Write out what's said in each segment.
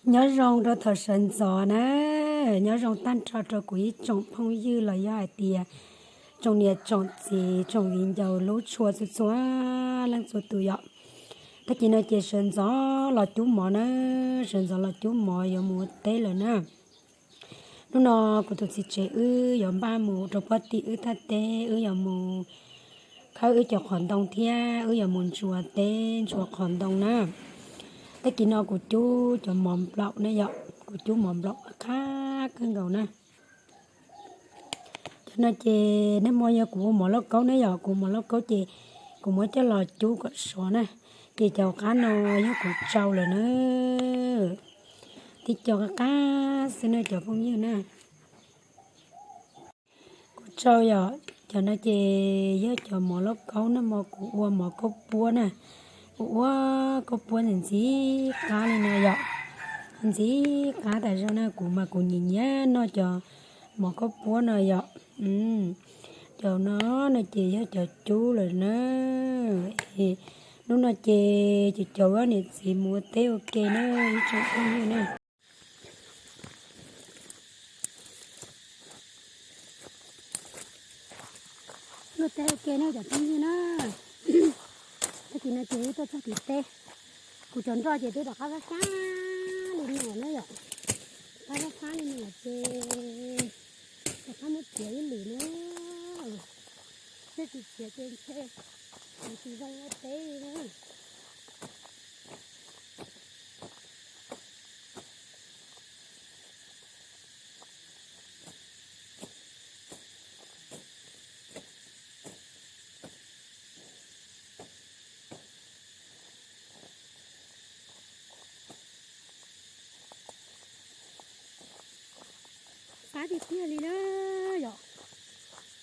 Nyob zoo rau thaum sawv ntxov na, nyob zoo tag nrho rau kuv ib tsoom phooj ywg los yog hais tias tsoom niam tsoom txiv tsoom viv ncaus lub tshua txhua txhua leej txhua tus yom. Tag kis no ces sawv ntxov los cub mov na, sawv ntxov los cub mov yuav mus ua teb lawm na. Hnub no kuv tus txiv tsev wb yuav npaj mus rau pob tim wb thaj teb, wb yuav mus khawb wb cov qhov ntoo thiab wb yuav mus ntsuas teb ntsuas qhov ntoo na. Tag kis no kuv cub cov mov nplaum na yom, kuv cub mov nplaum qab kawg nkaus na. Cov no ces nag hmo yog kuv ua mov lauj kaub na yom, kuv mov lauj kaub ces kuv muab coj los cub kom sov na. Ces cov qab no yog kuv tsau lawm na, tib co qab qab xwb na cov phooj ywg na. Kuv tsau yom, cov no ces yog cov mov lauj kaub, nag hmo kuv ua mov kauj puab na, kuv ua kauj puab ntxim ntxim qab li no yom, ntxim qab tas zog na, kuv mas kuv nyiam nyiam noj cov mov kauj puab no yom. Cov no no ces yog cov cub lawm na. Hnub no ces cov cov niam txiv mus ua teb ua ke na, ib tsoom phooj ywg na. Luaj teb ua ke na cov phooj ywg na. Tag kis no ces wb tuaj txog tim teb, kuv cov nroj ces twb rov qab fab fab li no na yom. Rov qab fab fab li no ces rov qab muab txiav ib lwm na. Thiab tsis txiav ces ntshe kuv tsis zoo ua teb li na. Fab tiag tiag li na yom.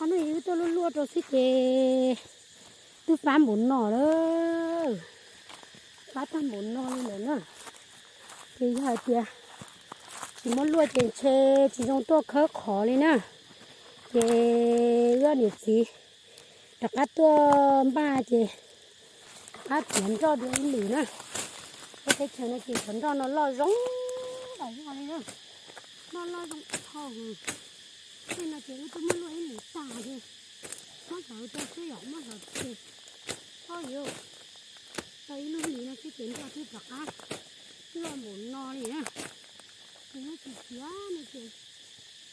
Ob hnub wb tuaj luaj luaj rau xwb ces twb fab npaum no lawm, fab tag npaum no li lawm na. Ces yog hais tias tsis muab luaj ces ntshe tsis zoo tuaj khawb qhov li na. Ces wb niam txiv rov qab tuaj npaj ces rov qab txiav nroj dua ib lwm na. Lub teb chaws no ces cov nroj no loj zoo tas zog li na, nroj loj zoo dhau. Tej no ces wb twb muab luaj ib lwm tag ces muab hlawv rau xwb yom, muab hlawv ces tau yuav tau ib lub hlis no xwb ces nroj twb rov qab loj npaum no li na. Ces yog tsis txiav no ces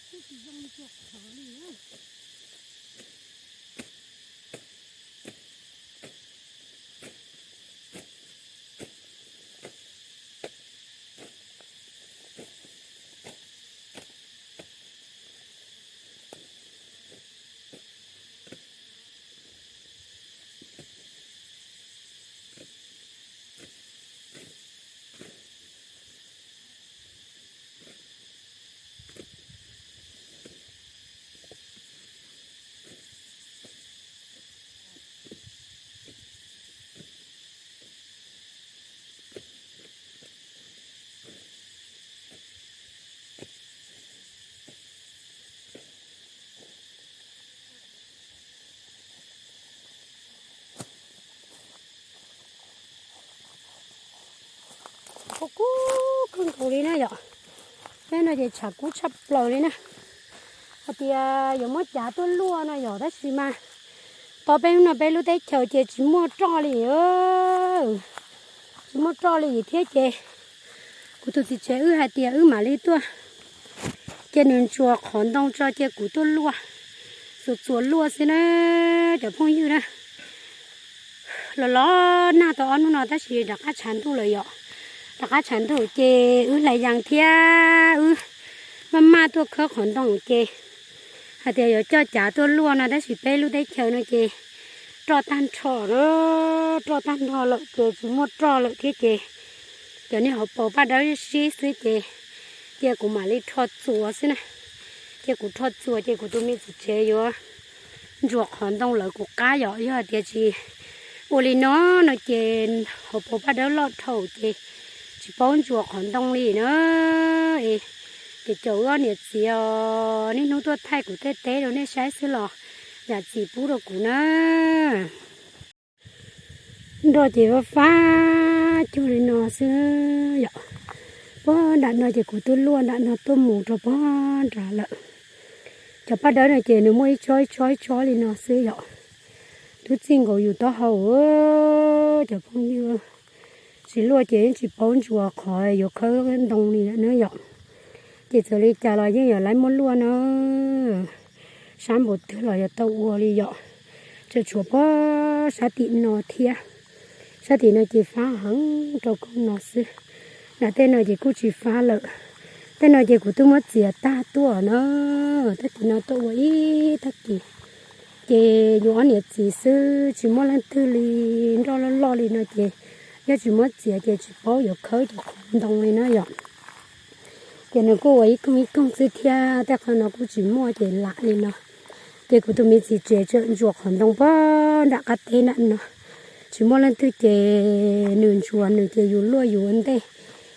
twb tsis zoo li tua qhov li na. Tshav kub kub kawg nkaus li na yom. Peb no ces tshav kub tshaj plaws li na. Hais tias yuav muab cav tuaj luaj no yom, tab sis mas tau peb hnub no peb lub teb chaws ces tsis muaj roj li, tsis muaj roj li thiab ces kuv tus txiv tsev wb hais tias wb mam li tuaj cia nws ntsuas qhov ntoo tso cia kuv tuaj luaj, txuas txuas luaj xwb na cov phooj ywg na. Los los nag tau ob hnub no tab sis rov qab tshav ntuj lawm yom. Rov qab tshav ntuj ces wb hlais yees thiab wb maj maj tuaj khawb qhov ntoo ces hais tias yuav coj cav tuaj luaj no tab sis peb lub teb chaws no ces roj tag nrho, roj tag nrho lawm ces tsis muaj roj lawm thiab ces cov niag hauv paus paj dawb sib xwb ces cia kuv mam li rho txuas xwb na. Cia kuv rho txuas ces kuv tus me txiv tsev yuav ntsuas qhov ntoo lawv kuv qab yom. Yog hais tias tsis ua li no no ces hauv paus paj dawb loj dhau ces tsis paub ntsuas qhov ntoo li na. Es ces caum wb ob niam txiv os, niaj hnub tuaj thaij kuv tej teb rau nej saib xwb los zam txim pub rau kuv na. Nroj ces fab fab cuag li no xwb yom. Puag Nram no ces kuv twb luaj nram no tuaj mus rau pog nrad lawm. Cov paj dawb no ces nws muaj ib tsob ib tsob ib tsob li no xwb yom. Twb txij nkaus yus taub hau, cov phooj ywg, tsis luaj ces yeej tsis paub ntsuas qhov yuav khawb ntoo li lawm na yom. Ces txawm li cas los yeej yuav laib muab luaj na. Sab npaum twg los yuav tau ua li yom. Tseem tshuav pog sab tim no thiab. Sab tim no ces fab heev rau koj no xwb. Nram tej no ces kuj tsis fab lawm. Tej no ces kuv twb muab txiav tag tuaj na. Tag kis no tuaj ua ib tag kis. Ces yus ob niam txiv xwb tsis muaj leej twg li nroj loj loj li no ces yog tsis muab txiav ces tsis paub yuav khawb cov qhov ntoo li na yom. Ces nws kuj ua ib koog ib koog xwb thiab, tej qhov no kuj tsis muaj ces lam li no. Ces kuv tus me txiv tsev tseem ntsuas qhov ntoo pog nram qab teb nram no. Tsis muaj leej twg ces nws ntsuas nws ces yus luaj yus ua ntej,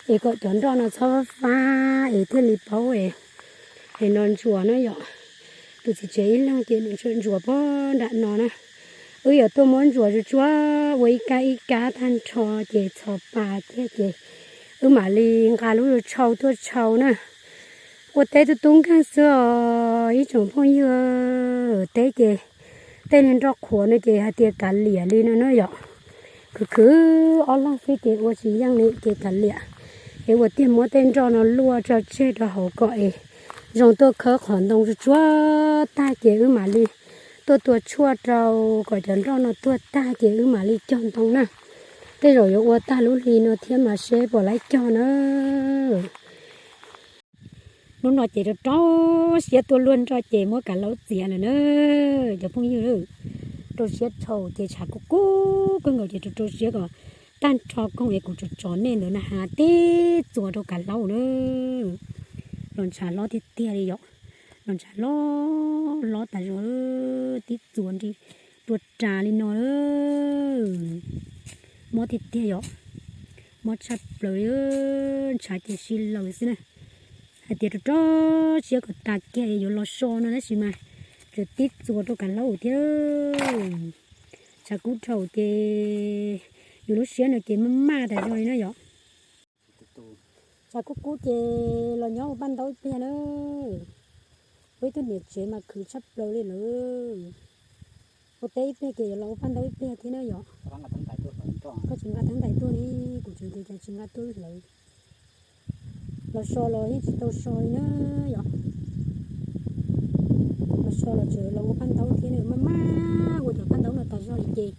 es kom cov nroj no txhob fab es thiaj li paub es no ntsuas na yom. Tus txiv tsev ib leeg ces nws tseem ntsuas pog nram no na. Wb yuav tuaj muab ntsuas tsuag tsuag ua ib kab ib kab tag nrho ces txhos pas kiag ces wb mam li nqa lub tshau tuaj tshau na. Ua teb tub tub nkeeg xwb os ib tsoom phooj ywg. Teb ces tej niag nroj qhuav no ces hais tias kav liam li no na yom. Khwv khwv ob leeg xwb ces ua tsis yeej li ces kav liam. Es ua tiag muab tej nroj no luaj tso tseg rau hauv kom es zoo tuaj khawb qhov ntoo tsuag tsuag tag ces wb mam li tuaj tua tshuaj rau kom cov nroj no tuag tag ces wb mam li cog ntoo na. Tej zaum yuav ua tag lub hli no thiab mas seb puas laib cog na. Hnub no ces rau rau siab tuaj luaj nroj ces muab kav hlaub txiav lawm na. Cov phooj ywg, rau siab dhau ces tshav kub kub kawg nkaus ces rau rau siab kom tag nrho koog es kuv tso tso nej ntawd na has tib txuas rau kav hlaub na. Los ntshav hlob tiag tiag li yom. Los ntshav hlob hlob tas zog, tib txuas nti rua ras li no. Mob tiag tiag yom. Mob tshaj plaws li, ntshav ces si laws xwb na. Hais tias rau rau siab kom tas kiag yuav los so no tab sis mas tseem tib txuas rau kav hlaub thiab. Tshav kub dhau ces yus lub siab no ces maj maj tas zog li na yom. Tshav kub kub ces los nyob ua paj ntaub ib pliag na. Ua ib tug niam tsev mas khwv tshaj plaws li lawm. Ua teb ib pliag ces yuav los ua paj ntaub ib pliag thiab na yom. Koj tsis nqa teeb ntais tuaj li, kuv tseem tias cas tsis nqa tuaj hlawv. Los so los yeej tsis tau so li na yom. Los so los tseem los ua paj ntaub thiab na, maj maj ua cov paj ntaub no tas zog li ces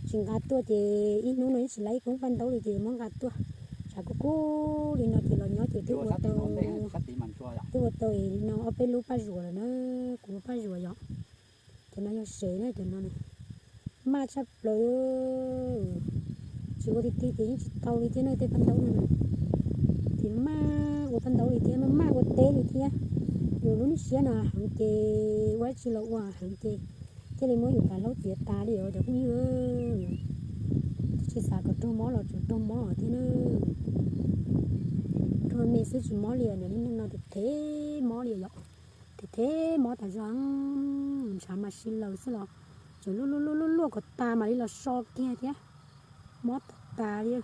tsis nqa tuaj ces ib hnub no yeej tsis laib koob paj ntaub li ces muab nqa tuaj. Tshav kub kub li no ces los nyob ces twb ua tau, twb ua tau no ob peb lub paj zuam lawm na, kuv ua paj zuam yom. Cov no yog sev na, cov no maj tshaj plaws. Tsis ua tiag tiag ces yeej tsis tau li thiab na tej paj ntaub no. Ces maj ua paj ntaub li thiab, maj maj ua teb li thiab. Yus lub niag siab no heev ces ua dab tsi los ua heev ces thiaj li muab yus kav hlaub txiav tas li os cov phooj ywg. Twb tsis xav kom raug mob los tseem raug mob thiab na. Raug me xwb tsis mob li, niam li neeg no ces thev mob li yom. Thev thev mob tas zog, ntshav mas si laws xwb los tseem luaj luaj luaj luaj kom tas mam li los so kiag thiab. Mob tas tas li.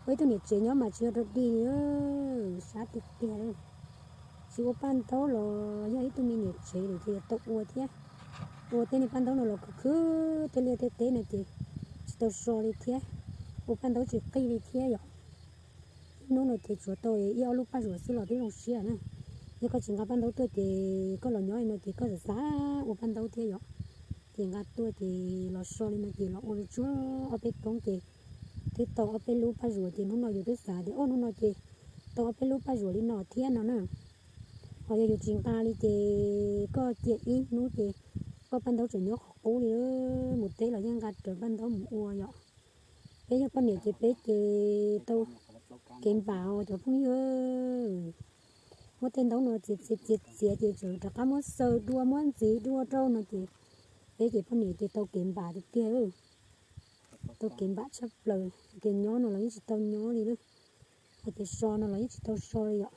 Ua ib tug niam tsev nyob mas tsis yog rau dig li, sab tiag tiag li. Tsis ua paj ntaub los yog ib tug me niam tsev lawm ces yuav tau ua thiab. Ua tej niag paj ntaub no los khwv khwv tej liaj tej teb no ces tsis tau so li thiab. Ua paj ntaub tsis qig li thiab yom. Ib hnub no ces tsuav tau ib ob lub paj zuam xwb los twb zoo siab na. Yog koj tsis nqa paj ntaub tuaj ces koj los nyob li no ces koj xav xav ua paj ntaub thiab yom. Ces nqa tuaj ces los so li no ces los ua tsuag ob peb koob ces twb tau ob peb lub paj zuam ces hnub no yus twb xav tias o hnub no ces tau ob peb lub paj zuam li no thiab no na. Ho yog yus tsis nqa li ces koj cia ib hnub ces koj paj ntaub tseem nyob qhov qub li, mus teb los yeej nqa rawv paj ntaub mus ua yom. Peb yog poj niam ces peb ces tau kev npam os cov phooj ywg. Muab tej ntaub no txiav txiav txiav txiav ces tseem rov qab muab xaws dua muab ntxiv dua rau no ces peb ces poj niam ces tau kev npam tiag tiag. Tau kev npam tshaj plaws, kev nyob no los yeej tsis tau nyob li na. Hais tias so no los yeej tsis tau so li yom.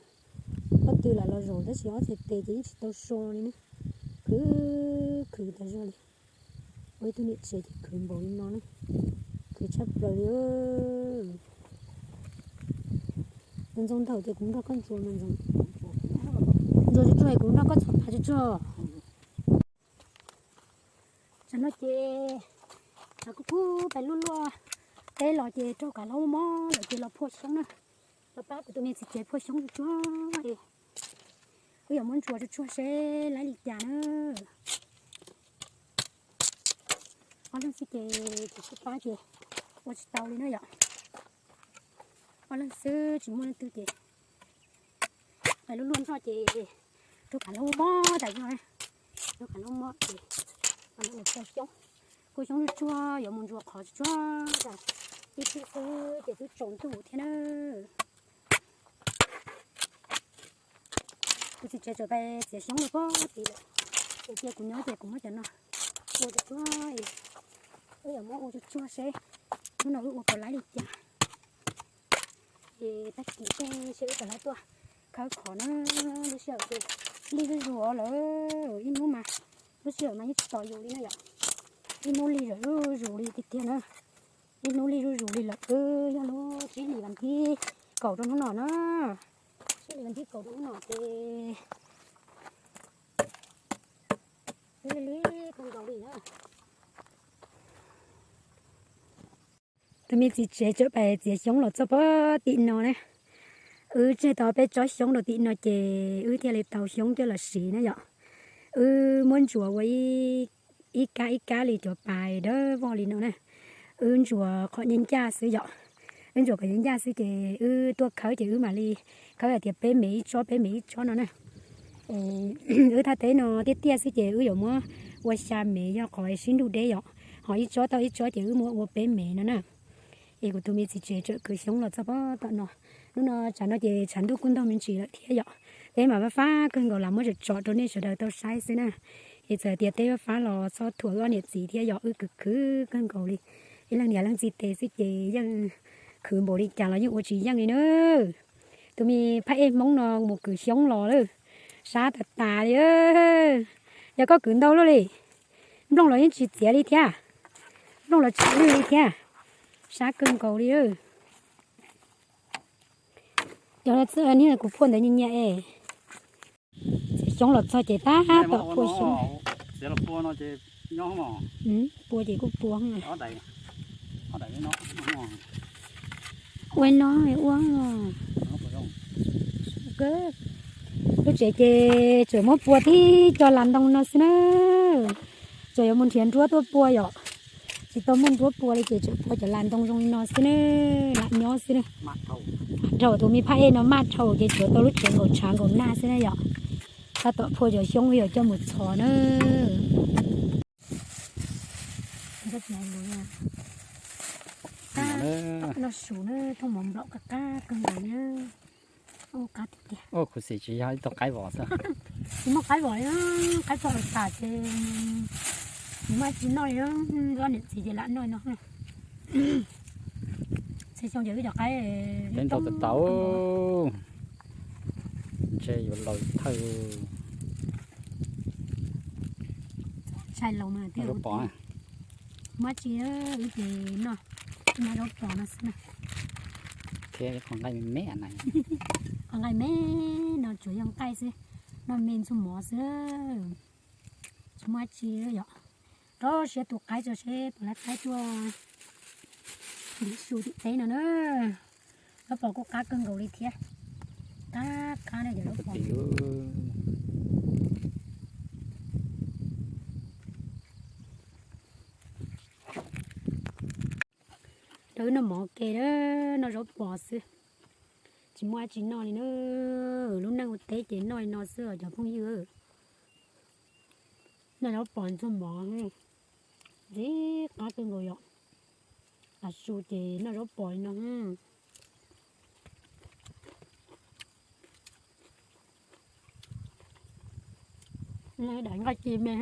Pob tw lam los zaum tab sis ob txhais tes ces yeej tsis tau so li na. Khwv khwv tas zog li. Ua ib tug niam tsev ces khwv npaum li no na. Khwv tshaj plaws li. Ntxoov ntawm ces kuv nrog koj ntxuag mas ntxoov. Ntxuag tsuag tsuag kuv nrog koj txhom pas tsuag tsuag. Tsam no ces tsam kuj kub pais luaj luaj teb los ces raug kav hlau mob lawm ces los phua xyoob na. Los pab kuv tus me txiv tsev phua xyoob tsuag tsuag. Wb yuav muab ntsuas tsuag tsuag seb laib li cas na. Ob leeg xwb ces tsis pab ces ua tsis tau li na yom. Ob leeg xwb tsis muaj leej twg ces pais luaj luaj nroj ces raug kav hlau mob tas zog. Raug kav hlau mob ces phua xyoob, phua xyoob tsuag tsuag yuav mus ntsuas qhov tsuag tsuag tas ib txhij xwb ces twb tsaus ntuj thiab na. Kuv txiv tsev txawm pais txiav xyoob los pob tid lawm. Ces cia kuv nyob ces kuv muab cov no ua tsuag tsuag, wb yuav muab ua tsuag tsuag seb hnub no wb ua puas laib li cas. Ces tag kis tej seb wb puas laib tuaj khawb qhov na. Lub sij hawm ces lig zuj zus lawm ib hnub mas, lub sij hawm mas yeej tsis tos yus li na yom. Ib hnub lig zuj zus li tiag tiag na. Ib hnub lig zuj zus li lawm, twb yog lub tsib hlis vas thib kaum rau hnub no na. Tsib hlis vas thib kaum rau hnub no ces twb lig lig kawg nkaus li na. Tus me txiv tsev txawm pais txiav xyoob los txog pob tim no na. Wb tseg tau peb tsob xyoob rau tim no ces wb thiaj li tau xyoob coj los siv na yom. Wb muab ntsuas ua ib kab ib kab li cov pas dawb voj li no na. Wb ntsuas qhov nyab ncaj xwb yom. Wb ntsuas qhov nyab ncaj xwb ces wb tuaj khawb ces wb mam li khawb hais tias peb mev ib tsob peb mev ib tsob no na. Wb thaj teb no tiaj tiaj xwb ces wb yuav muab ua xya mev yog qhov sib nrug deb yom. Ho ib tsob tau ib tsob ces wb muab ua peb mev no na. Es kuv tus me txiv tsev txawm kwv xyoob los txog pob tom no. Hnub no tshav no ces tshav ntuj kuj ntaug me ntsis lawm thiab yom. Teb mas fab fab kawg nkaus los muab tsom tsom rau nej sawv daws tau saib xwb na. Es txawm tias teb fab fab los txhob thuam wb ob niam txiv thiab yom, wb kwv kwv kawg nkaus li. Ib leeg niam leej txiv tes xwb ces yeej khwv npaum li cas los yeej ua tsis yeej li na. Tus me phaj ej Hmoob no mus kwv xyoob los lawm, sab tas tas li. Yog koj kwv ntau luaj li, nplooj los yeej tsis txiav li thiab, nplooj los tsis lwj li thiab, sab kawg nkaus li. Yog kuv phua ntawd nyias nyias es. Txiav xyoob los txog ces tab tom phua xyoob. Pua ces kuj pua. Ua no ua. Lub tsev ces tseem muab pua tib co las ntoo no xwb na. Tseem yuav mus nrhiav nruab tuaj pua yom. Tsis tau muaj nruab pua li ces tseem pua cov las ntoo zoo li no xwb na, lam nyob xwb na. Dhau tus me phaj ej no maj dhau ces tsuav tau lub tsev nkaum tshav nkaum nag xwb na yom. Tab tom phua cov xyoob yuav coj mus txhos na. Noj su na, thooj mov nplaum qab qab kawg nkaus na. Ua qab tiag tiag. Ua khuv xim tsis yog ib tug qaib vos xwb. Tsis muaj qaib vos li, qaib txog lawm tas ces kuv maj tsis noj li, ob niam txiv ces lam noj no. Txhia xyoo ces wb cov qaib peb ntau tau tau. Ntshe yuav laus thawj. Tshais laus mas twb pom. Muab tsis wb ces noj, noj zaub pos no xwb na. Thiab qhov nqaij me me na. Qhov nqaij me no tsuas yog nqaij xwb, noj me ntxuag mov xwb. Tsis muaj tsis yom. Rau siab tus qaib tso seb puas laib qaib tuaj ntim su tim teb no na. Zaub pos kuj qab kawg nkaus li thiab. Qab qab na cov zaub pos. Rau wb noj mov ke, noj zaub pos xwb. Tsis muaj dab tsi noj li na. Lub neej ua teb ces noj li no xwb os cov phooj ywg. Noj zaub pos ntxuag mov, ntxim qab kawg nkaus yom. Tav su ces noj zaub pos li no. Daim nqaij ci me,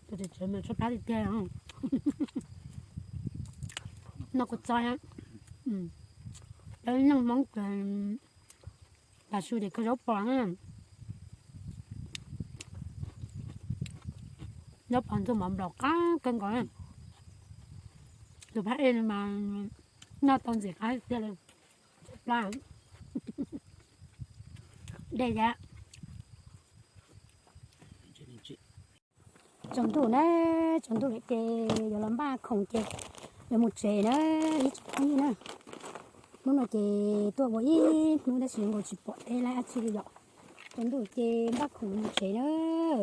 tus tsev tsev mas tshuab plab tiag tiag. Noj kua txob, peb neej Hmoob ces tav su ces khaws zaub pos na. Zaub pos ntxuag mov nplaum qab kawg nkaus. Tus phab ej no mas noj tau ntxim qab tiag li. Pla, dej thiab. Tsaus ntuj na, tsaus ntuj lawm ces yuav los npaj khoom ces yuav mus tsev na, ib tsoom phooj ywg na. Hnub no ces tuaj ua ib hnub tab sis nkaus tsis pom deb lawm dab tsi li yom. Tsaus ntuj ces npaj khoom mus tsev na.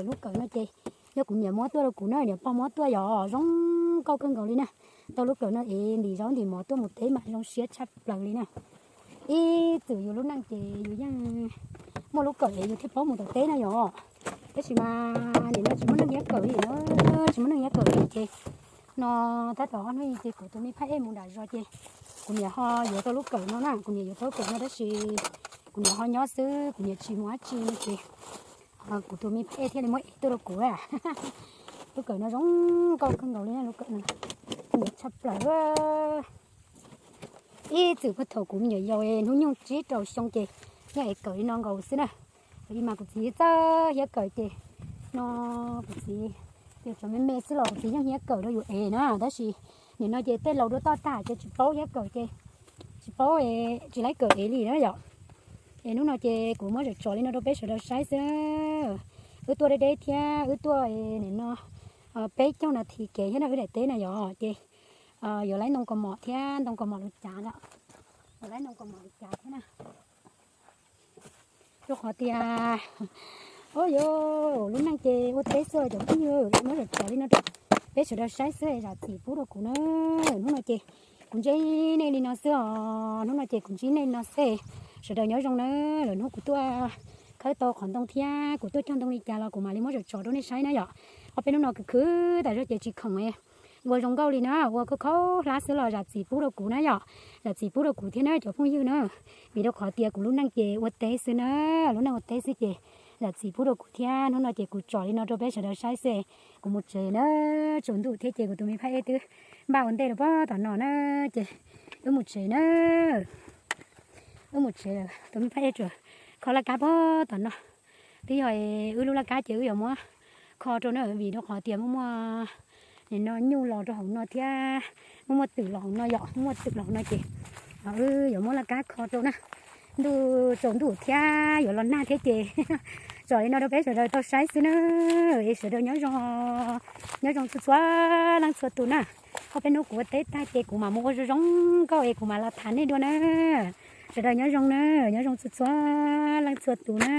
Lub kawm no ces yog kuv niam muab tuaj rau kuv na, niam pog muab tuaj yom, zoo nkauj kawg nkaus li na. Tau lub kawm no es ntim zaub ntim mov tuaj mus teb mas zoo siab tshaj plaws li na. Ib txwm yus lub neej ces yus yeej muaj lub kawm es yus thiaj paub mus tom teb na yom. Tab sis mas nim no tsis muaj neeg nyiab kawm li na, tsis muaj neeg nyiab kawm li ces no tab tom ob hnub ces kuv tus me phaj ej mus nram zos ces kuv niam ho yuav tau lub kawm no na, kuv niam yuav tau lub kawm no tab sis kuv niam ho nyob xwb, kuv niam tsis mus dab tsi no ces kuv tus me phaj ej thiaj li muab ev tuaj rau kuv. Lub kawm no zoo nkauj kawg nkaus li na, lub kawm no zoo nkauj tshaj plaws. Ib txwm puag thaum kuv me nyuam yaus hnub nyoog tsib rau xyoo ces yeej ev kawm li no nkaus xwb na. Ib mas kuv txiv txawj hiab kawm ces no kuv txiv, tias tsov me me xwb los kuv txiv yeej hiab kawm rau yus ev na, tab sis nim no ces tej laus dua toj tag ces tsis paub hiab kawm ces tsis paub, tsis laib kawm ev li na yom. Es hnub no ces kuv muab zam tsom li no rau peb sawv daws saib xwb. Wb tuaj deb deb thiab wb tuaj nim no peb caug nas this kev thiab na, wb daim teb na yom, ces yuav laib ntoo kaus mom thiab ntoo kaus mom lus cav na, yuav laib ntoo kaus mom lus cav thiab na. Rau qhov tias, o yos, lub neej ces ua teb xwb cov phooj ywg, muab zam tsom li no rau peb sawv daws saib xwb, zam txim pub rau kuv na. Hnub no ces kuv ntsib nej li no xwb os, hnub no ces kuv ntsib nej li no xwb. Sawv daws nyob zoo na, lwm hnub kuv tuaj khawb tau qhov ntoo thiab kuv tuaj cog ntoo li cas los kuv mam li muab zam tsom rau nej saib na yom. Ob peb hnub no khwv khwv tas zog ces tsis khoom ua zoo nkauj li na, ua khaub khaub hlab xwb los zam txim pub rau kuv na yom. Zam txim pub rau kuv thiab na cov phooj ywg na, vim rau qhov tias kuv lub neej ces ua teb xwb na, lub neej ua teb xwb ces zam txim pub rau kuv thiab. Hnub no ces kuv tsom li no rau peb sawv daws saib xwb, kuv mus tsev na, tsaus ntuj thiab ces kuv tus me phaj ej twb npaj ua ntej rau pog tom no na, ces wb mus tsev na. Wb mus tsev lawm, tus me phaj ej tsuas kho laj kab pog tom no. Twb yog wb lub laj kab ces wb yuav muab kho rau na, vim rau qhov tias muaj muaj nim no nyuj los rau hauv no thiab muaj muaj twm los hauv no yom, muaj muaj twm los hauv no ces wb yuav muab laj kab kho rau na. Ntuj tsaus ntuj thiab yuav los nag thiab ces tsom li no rau peb sawv daws tau saib xwb na. Es sawv daws nyob zoo, nyob zoo txhua txhua leej txhua tus na. Ob peb hnub kuv ua teb tag ces kuv mam mus ua zoo zoo nkauj es kuv mam los tham nej dua na. Sawv daws nyob zoo na, nyob zoo txhua txhua leej txhua tus na.